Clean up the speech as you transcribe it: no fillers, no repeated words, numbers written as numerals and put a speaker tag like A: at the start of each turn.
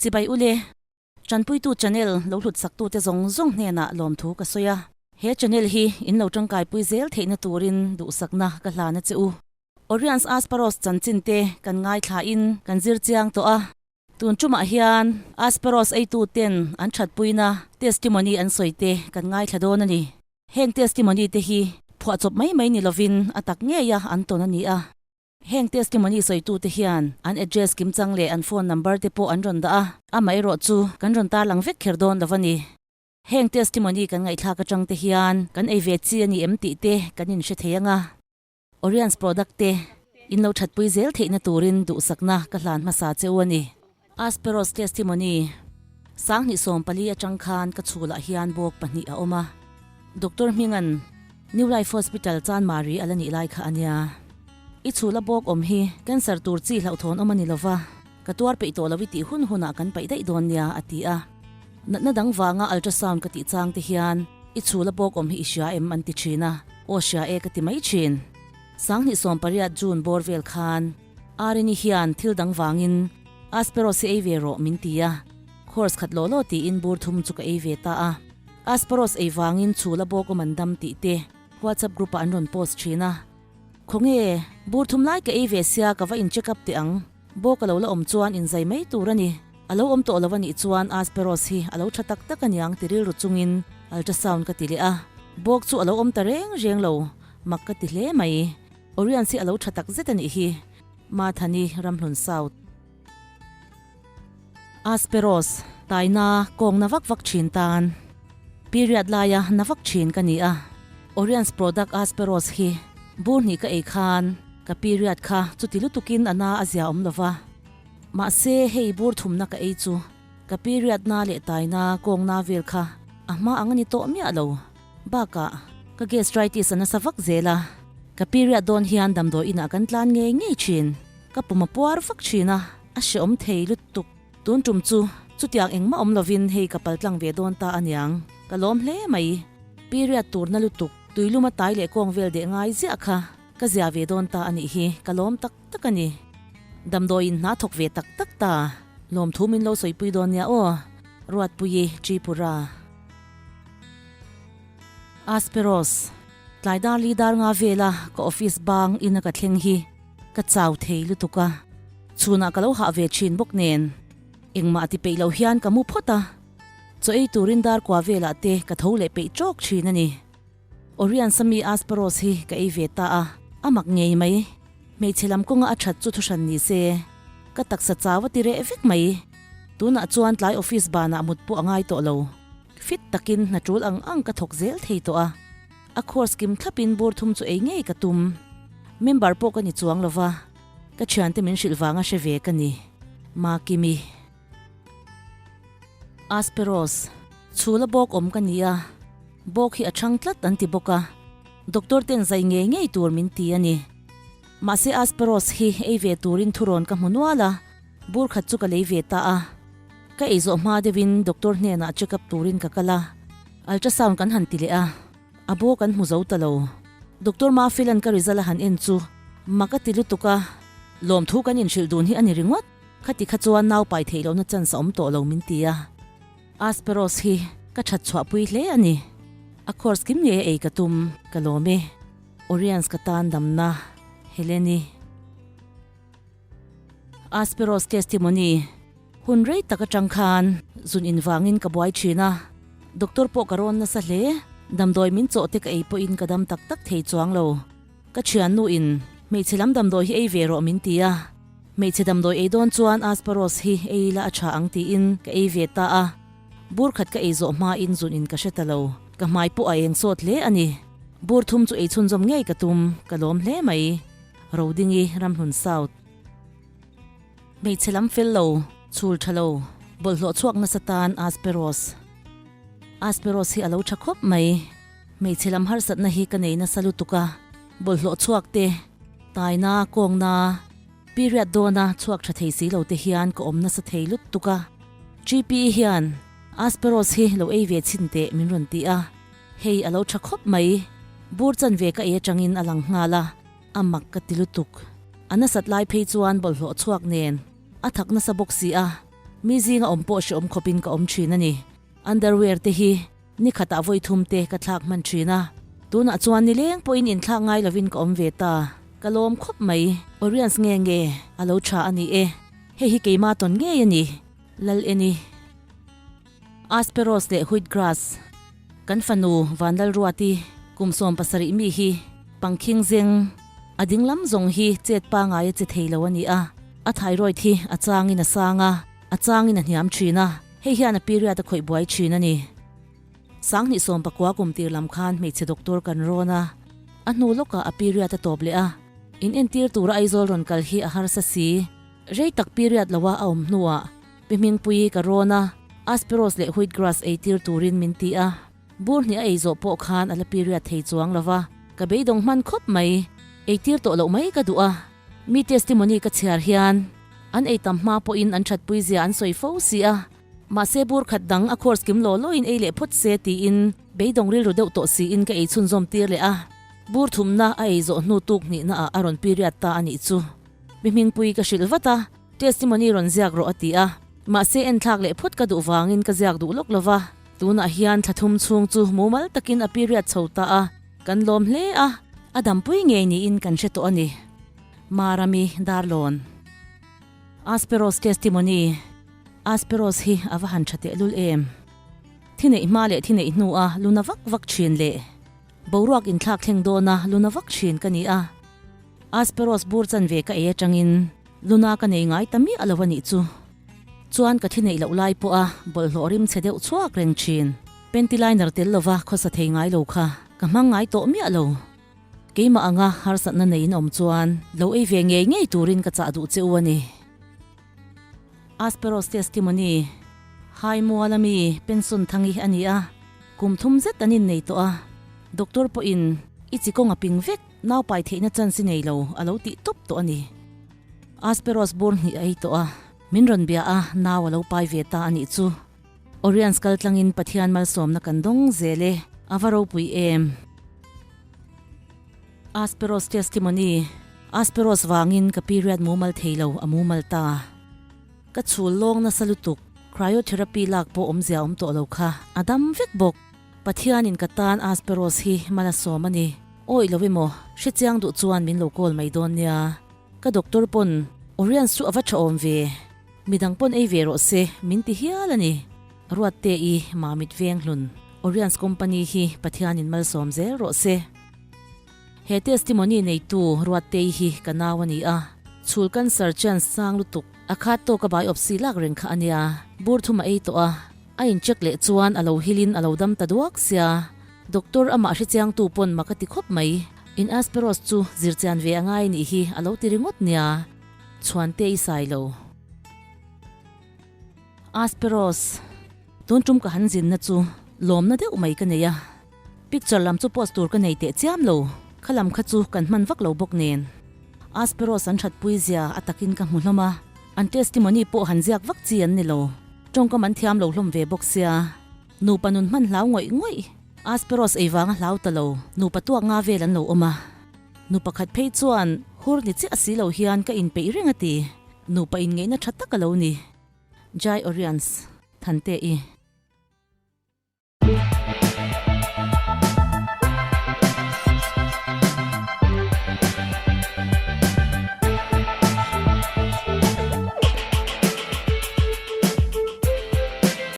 A: Chibai ule, Tanpuitu channel lo hlut saktute zawng zawng hnenah lawmthu ka sawi a. He channel hi in lo tangkaipui zel theihna turin duhsakna ka hlan a che u. Oriens Asparos chanchin te kan ngaithlain kan zir chiang tawh a. Tun tumah hian Asparos eitu ten an thatpuina testimony an sawi te kan ngaithla dawn a ni. Heng testimony te hi phuahchawp mai mai ni lovin a tak ngeia an tawn a ni a. Heng testimony sawitute hian an address kimchang leh an phone number te pawh an rawn dah a, amaherawh chu kan rawn tarlang vek kher dawn lo a ni. Heng testimony kan ngaihthlak atang te hian kan ei ve chi a ni em tih te kan inhre thei ang a. Oriens product te in lo thatpui zel theihna turin duhsakna ka hlan hmasa che u a ni. Asperos testimony, Sanghnih 14 atang khan ka chhulah hian bawk pahnih a awm a. Doctor Hminga'n New Life Hospital Chanmari a la nih lai kha a nia. I chhula bawk awm hi cancer tur chi hlauhthawn awm a ni lova, ka tuar peih tawh lo i tih hun hunah kan paih daih dawn nia a ti a. Natna dang vanga ultrasound ka tih chang te hian i chhula bawk awm hi i hria em an ti thin a, aw hria e ka ti mai thin. Sanghnih 18 June bawr vel khan Arini hian thil dang vangin Asperos hi ei ve rawh min ti a, course khat law law tiin bur thum chu ka ei ve ta a. Asperos ei vangin chhula bawk awm an dam tih te WhatsApp group ah an rawn post thin a. Khawnge, bur thum lai ka ei ve sia ka va in check up teh ang. Bawk a lo la awm chuan inzai mai tur a ni. A lo awm tawh lo a nih chuan Asperos hi a lo tha tak tak a niang ti rilru chungin ultrasound ka ti leh a. Bawk chu a lo awm ta reng reng lo, mak ka ti hle mai. Oriens hi a lo tha tak zet a nih hi. Mathani, Ramhlun South. Asperos, taina kawng na vak vak thin tan. Period laia na vak thin ka ni a. Oriens product Asperos hi bur hnih ka ei khan ka period kha chuti lutukin a na a zia awm lova. Mahse hei bur thumna ka ei chu ka period na leh taina kawng na vel kha a hma ang a ni tawh miah lo. Bakah ka gastritis a nasa vak zel a, ka period dawn hian damdawi inah kan tlan ngei ngei thin. Ka pum a puar vak thin a, a hrehawm thei lutuk. Tun tum chu chutiang engmah awm lovin hei ka paltlang ve dawn ta aniang, ka lawm hle mai. Period turna lutuk, tuilum a tai leh kawng vel deh ngai ziah kha ka zia ve dawn ta anih hi, ka lawm tak tak a ni. Damdawiin hna thawk ve tak tak ta, lawmthu min lo sawipui dawn nia aw, Ruatpuii Tripura. Asperos, tlai dar li dar nga vela ka office bang ina ka thleng hi ka chau thei lutuk a, chhunah ka lo hah ve thin bawk nen engmah ti peih lo hian ka mu phawt a, chaw ei turin dar kua velah te ka tho leh peih tawk thin a ni. Orion Sami Asperos hi ka ei ve ta a, a mak ngei mai. Hmeichhe lam kawnga a that chu thuhran ni se, ka taksa chau a ti reh vek mai. Tunah chuan tlai office banah mut pawh a ngai tawh lo. Fit takin hna tul ang ang ka thawk zel thei tawh a. A course kim thlapin bur thum chu ei ngei ka tum. Member pawh ka ni chuang lo va, ka thiante min hrilh vanga hre ve ka ni. Makimi. Asperos, chhula bawk awm ka ni a, bawk hi a chhang tlat an ti bawk a, doctor ten zai ngei ngei tur min ti a ni. Mahse Asperos hi ei ve turin thurawn ka hmu nual a, bur khat chu ka lei ve ta a. Ka ei zawh hma deuhin doctor hnenah check up turin ka kal a, ultrasound kan han ti leh a, a bawk an hmu zo ta lo. Doctor Mafilan ka result a han en chu mak a ti lutuk a, lawmthu kan inhrilh dun hi a ni ringawt. Khati kha chuan nau pai theih lohna chance a awm tawh lo min ti a. Asperos hi ka that chhuahpui hle a ni. A course kim ngei a ei ka tum, ka lawm e. Oriens ka tan damna, Heleni. Asperos testimony, Hun rei tak atang khan zun in vangin ka buai thin a, doctor pawh ka rawn nasa hle. Damdawi min chawh te ka ei pawhin ka dam tak tak thei chuang lo. Ka thiannu in hmeichhe lam damdawi hi ei ve rawh min ti a, hmeichhe damdawi ei dawn chuan Asparos hi ei ila a tha ang tiin ka ei ve ta a, bur khat ka ei zawh hmain zun in ka hre ta lo, ka hmai pawh a eng sawt hle a ni. Bur thum chu ei chhunzawm ngei ka tum, ka lawm hle mai. Rodingi Ramhlun South. Hmeichhe lam fel lo, chhul tha lo, bawlhhlawh chhuak nasa tan Asperos. Asperos hi a lo tha khawp mai. Hmeichhe lam harsatna hi ka nei nasa lutuk a, bawlhhlawh chhuak te, taina, kawngna, period dawna chhuak tha thei si lo te hian ka awm nasa thei lutuk a. GPE hian Asperos hi lo ei ve chhin teh min rawn ti a, hei a lo tha khawp mai. Bur chanve ka ei atangin a lang nghal a, a mak ka ti lutuk. A nasat lai phei chuan bawlhhlawh chhuak nen a thak nasa bawk si a. Mi zinga awm pawh hreawm khawpin ka awm thin a ni. Underwear te hi ni khatah vawi thum te ka thlak hman thin a. Tunah chuan nileng pawhin inthlak ngai lovin ka awm ve ta. Ka lawm khawp mai. Oriens nge nge a lo tha a ni e. Hei hi keima tawn ngei a ni. Lal Eni. Asperos leh Wheat Grass. Kan fanu Vanlalruati kum 70 mi hi pangkhing zeng a dinglam zawng hi chet pangai a che thei lo a ni a. A thyroid hi a changin a sang a, a changin a hniam thin a, hei hian a period a khawih buai thin a ni. Sanghnih 19 kum tir lam khan hmeichhe doctor kan rawn a, a hnu lawkah a period a tawp leh a, in entir tura Aizawl rawn kal hi a harsa si. Rei tak period loa a awm hnuah Pi Hmingpuii ka rawn a, Asperos leh Wheat grass ei tir turin min ti a, bur hnih a ei zawh pawh khan a la period thei chuang lo va, ka beidawng hman khawp mai, ei tir tawh loh mai ka duh a. Mi testimony ka chhiar hian an ei tam hma pawhin an thatpui zia an sawi fo si a, mahse bur khat dang a course kim law lawin ei leh phawt se tiin beidawng rilru deuh tawh siin ka ei chhunzawm tir leh a, bur thumna a ei zawh hnu tuk hnihna ah a rawn period ta a nih chu. Mi hmingpui ka hrilh vat a, testimony rawn ziak rawh a ti a, mahse enthlak leh phawt ka duh vangin ka ziak duh lawk lova, tunah hian thla thum chhung chu mumal takin a period chho ta a, kan lawm hle a, a dampui ngei niin kan hre tawh a ni. Marami Darlawn. Asperos testimony Asperos hi a va han tha tehlul em! Thi neih hma leh thi neih hnu a luna vak vak thin leh boruak inthlak thleng dawna luna vak thin ka ni a. Asperos bur chanve ka ei atangin luna ka nei ngai ta miah lo a nih chu. Chuan ka thi neih loh lai pawha bawlhhlawh rim chhe deuh chhuak reng thin. Panty liner tel lova khawsa thei ngai lo kha ka hmang ngai tawh miah lo. Keimah anga harsatna neiin awm chuan lo ei ve ngei ngei turin ka chah duh che u a ni. Asperos testimony, Hai muala mi pension thangi a ni a, kum thum zet an innei tawh a, doctor pawhin i chi kawng a ping vek. Nau pai theihna chance i nei lo, a lo tih tawp tawh a ni. Asperos bur hnih a ei tawh a, min rawn bia a, nau a lo pai ve ta a nih chu. Oriens kal tlangin Pathian malsawmna kan dawng zel e, a va ropui em. Asperos testimony, Asperos vangin ka period mumal thei lo, a mumal ta. Ka chhul lawng nasa lutuk, cryotherapy lak pawh awmzia awm tawh lo kha, a dam vek bawk. Pathianin ka tan Asperos hi mal a sawm a ni. Awih lo emaw, hrechiang duh chuan min lo call mai dawn nia. Ka doctor pawn Oriens chu a va tha awm ve, midang pawn ei ve rawh se min ti hial a ni. Ruatte i Mamit Venghlun, Oriens company hi Pathianin malsawm zel rawh se. He testimony neitu Ruattei hi ka nau a ni a, chhul cancer chance sang lutuk a khat tawk a biopsy lak reng kha a nia, bur thum a ei tawh a, a incheck leh chuan a lo hilin a lo dam ta duak sia. Doctor amah hrechiangtu pawn mak a ti khawp mai. In Asperos chu zirchian ve a ngai nih hi a lo ti ringawt nia. Chhuante i sai lo. Asperos, tun tum ka han zinna chu lawmna deuh mai ka nei a. Picture lam chu post tur ka nei teh chiam lo. Kha lam kha chu kan hman vak lo bawk nen. Asperos an thatpui zia a takin ka hmu hlawm a. An testimony pawh han ziak vak chi an ni lo. Tawngkam an thiam lo hlawm ve bawk sia. Nupa nun hman hlau ngawih ngawih. Asperos ei vanga hlau ta lo, nupa tuak nga vel an lo awm a. Nu pakhat phei chuan hur ni chiah si lo hian ka inpeih reng a ti. Nupa inngeihna tha tak a lo ni. Jai Oriens, Thante i.